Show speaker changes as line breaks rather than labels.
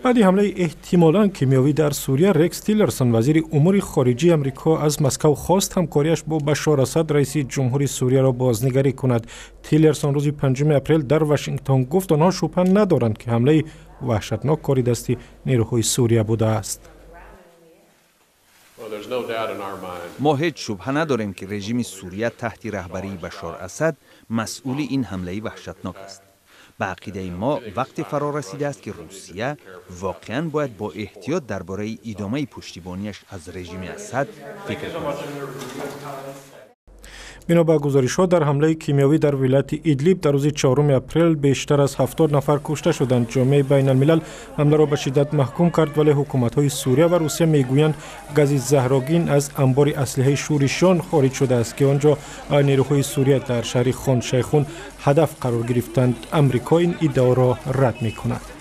Баъди ҳамлаи эҳтимолан кимиёвӣ дар Сурия, Рекс Тиллерсон, вазири умури хориҷии Амрико, аз Москав хост ҳамкориаш бо Башор Асад, раиси ҷумҳури Сурияро, бознигарӣ кунад. Тиллерсон рӯзи 5 апрел дар Вашингтон гуфт, онҳо шубҳа надоранд, ки ҳамлаи ваҳшатнок кори дасти нерӯҳои Сурия будааст.
Мо ҳеҷ шубҳа надорем, ки режими Сурия таҳти раҳбарии Башор Асад масъули ин ҳамлаи ваҳшатнок аст. Ба ақидаи мо, вақте фаро расидааст, ки Русия воқеан бояд бо эҳтиёт дар бораи идомаи пуштибонияш аз режими Асад фикр кунад.
Бино ба гузоришҳо, дар ҳамлаи кимиёвӣ дар вилояти Идлиб дар рӯзи 4 апрел бештар аз 70 нафар кушта шуданд. Ҷомеаи байналмилал ҳамларо ба шиддат маҳкум кард, вале ҳукуматҳои Сурия ва Русия мегӯянд, гази заҳрогин аз амбори аслиҳаи шӯришиён хориҷ шудааст, ки он ҷо нерӯҳои Сурия дар шаҳри Хон Шайхун ҳадаф қарор гирифтанд. Амрико ин иддаоро рад мекунад.